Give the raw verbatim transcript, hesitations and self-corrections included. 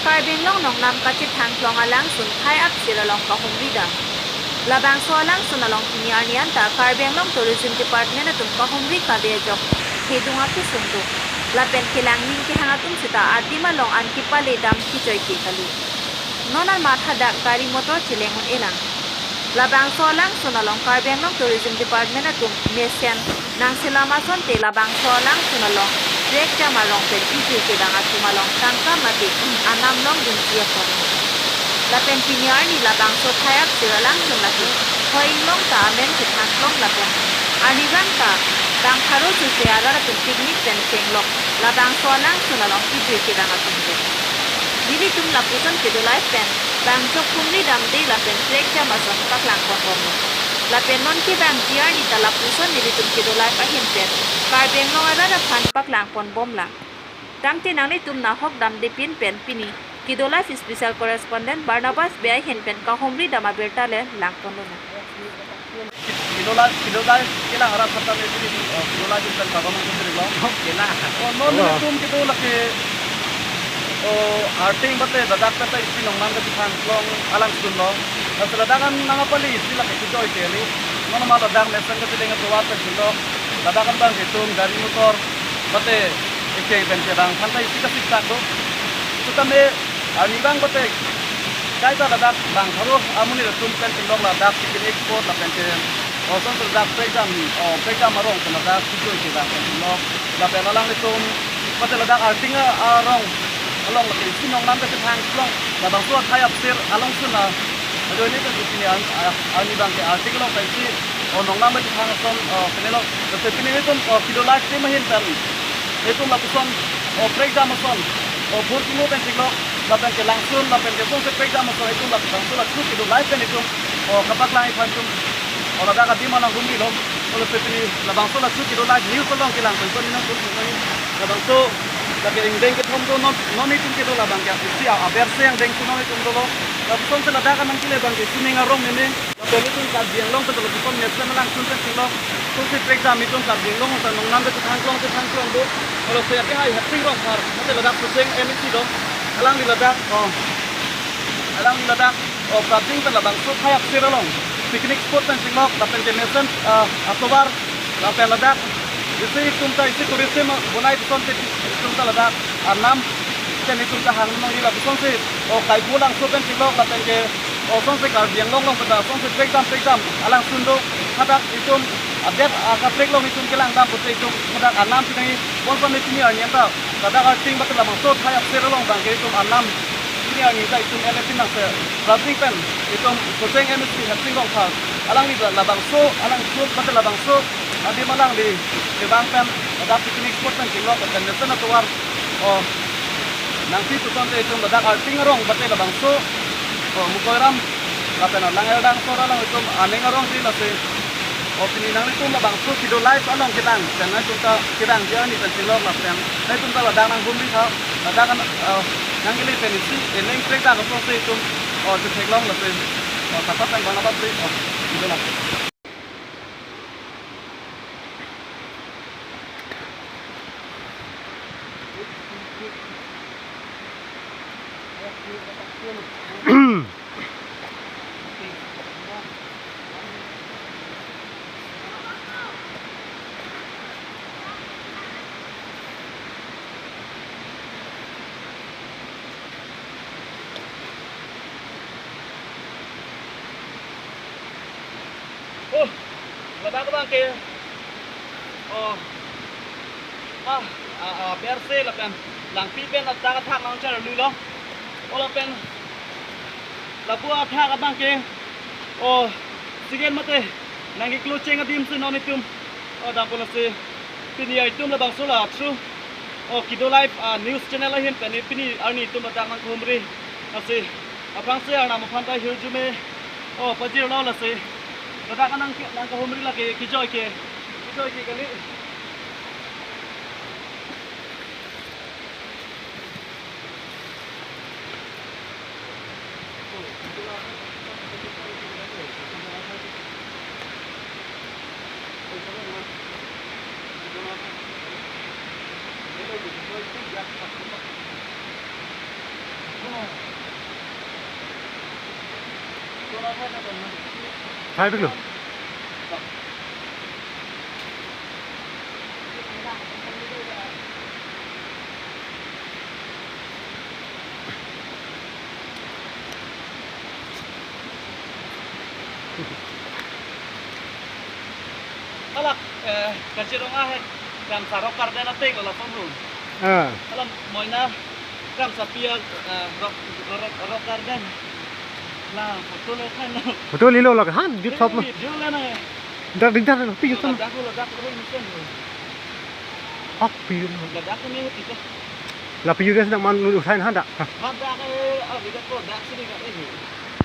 Karbi Anglong nongnam kachethangklong alangsun thai apsir along kahumri dam. Labangso alangsun along pini arni anta Karbi Anglong Tourism Department atum kahumri kave ajok thedung akesung do. Lapen kelang ning kehang atum seta adim along an kepale dam kechoike kali. Non an mathadak gari motor cheleng un-e lang. Labangso alangsun along Karbi Anglong Tourism Department atum mesen nangselam asonte labangso alangsun along prekjam arong pen kejui kevang atum along tangka mate anam longdunji apot. Lapen pini arni labangso thai apsir alangsun lake hoi inglong ta amen chethangklong lapen arnivang ta bang pharo suse arat atum picnic pen chenglok labangso alangsun along kejui kevang atum pen. Nelitum lapuson kedo life pen bang jok humri damde lapen prekjam ason paklangpon bomlo. Lapen non kevangji arni ta lapuson nelitum kedo life ahin pen Karbi Anglong arat aphan paklangpon bomlang. Tangte nanglitum nahok damde pin pen pini kedo life special correspondent Barnabas Bey ahin pen kahumri dam abirta le langponlonang. Kedo life, kedo life kelang arat aphan tame pini, oh, kedo life pen pagomang kiri lo. Kelang. Oh, non, oh, nelitum kedo lake, oh, arting bate ladak bate isi nongnam kachethangklong alangsun lo. Lasi ladak an nangkepale isi lake kejoi kali. Non ma ladak mesen kacheleng atovar pen si lo. Ladak an bang itum gari motor bate ekeng pen kevang aphan ta isi kasiksak lo. Sitame arnivang bate kaita ladak bang pharo amonit atum pen chenglok ladak picnic spot lapen ke, oh, son ladak prekjam, oh, prekjam arong pen ladak kejui kevang pen chenglok lapen alanglitum bate ladak arting arong along lake isi nongnam kachethangklong labangso athai apsir alangsun a ajoine pen pini an, a, arnivang ke arting along pensi, oh, nongnam kachethang ason, oh, pini lo. Lasi pini nelitum, oh, kedo life team ahin pen nelitum lapuson, oh, prekjam ason, oh, bhur kimo pen chenglok lapen kelangsun lapen kesongse prekjam ason itum labangso la thu kedo life pen itum, oh, kapaklangji aphan itum, oh, ladak adim along humri lo. Oh, lasi pini labangso la thu kedo life news along kelang pen son nelitum labangso lake ingdeng kethom do non, non itum kedo labang ke isi a, aberse angdeng thu non itum dolo. Lapuson te ladak an nangkele bang ke sining arong meme. Lapen itum Karbi Anglong pen lapuson mesen alangsun pen chenglok. Songsi prekjam itum Karbi Anglong ta nongnam kachethangklong chethangklong do. Lasi ake hai Hepsing Rongphar, mate ladak Socheng M A C do. Alangli ladak, oh, alangli ladak, oh, prapjin pen labangso thai apsir along picnic spot pen chenglok lapen ke mesen, ah, atovar lapen ladak isi itum ta isi tourism bonai pusonte itum ta ladak anam pen itum ta hang nangji lapusonsi, oh, Kaipolangso pen chenglok lapen ke, oh, songsi Karbi Anglong along ta songsi prekjam prekjam alangsun do. Hadak itum adet akaprek along itum kelang dam pute itum hadak anam si nangji. Bonphan pini arni anta ladak arting bate labangso thai apsir along bang ke itum anam pini arni ta itum L A P nangse prapjin pen itum Socheng M A C Hepsing Rongphar alangli labangso alangsun bate labangso adim alangli kevang pen ladak picnic spot pen chenglok pen mesen atovar, oh, nangpi pusonte itum ladak arting arong bate labangso, oh, Mukoiram lapen alang erdang sor along itum aning arongsi lasi, oh, pini nanglitum labangso kedo life along kelang pen nangtum ta kedang journey pen chenglok lapen nangtum ta ladak nanghumri tha, ladak an, oh, nangkele pen isi ening prekdak apotsi itum, oh, chetheklong lasi, oh, sapa pen bang apa si, oh, kedo life. Oh, ladak abang ke, oh, ah, ah, ah, berse lapen langpi pen athak athak nangchar lulo. Oh, lapen lapu athak abang ke, oh, sigen mate nangkeklo cheng adim si non itum, oh, dampo lasi pini itum labangso la through, oh, Kido Live, ah, news channel ahin pen pini arni itum ladak nangkehumri. Lasi aphrangsi Arnam aphan ta hirjume, oh, pajirlo lasi ladak nang nangkehumri lake kejoi ke, kejoi ke kali. Hai, piklo. Halak, eh, Kachirong ahe, Kramsa Rock Garden ateng lo lason hum. Ah. Hala moina Kramsa Piak, eh, Rock, Rock, Rock Garden. La photo le kan. Photo lilo la han, di top ma. Video le na. Dak, dak, dak, pi yusam. Ladak lo, ladak lo, ini kan. Hak pi yusam. Ladak ini kita. La pi yusam dak man usain han dak. Hadak, eh, ah, kita ko dak sini dak ini.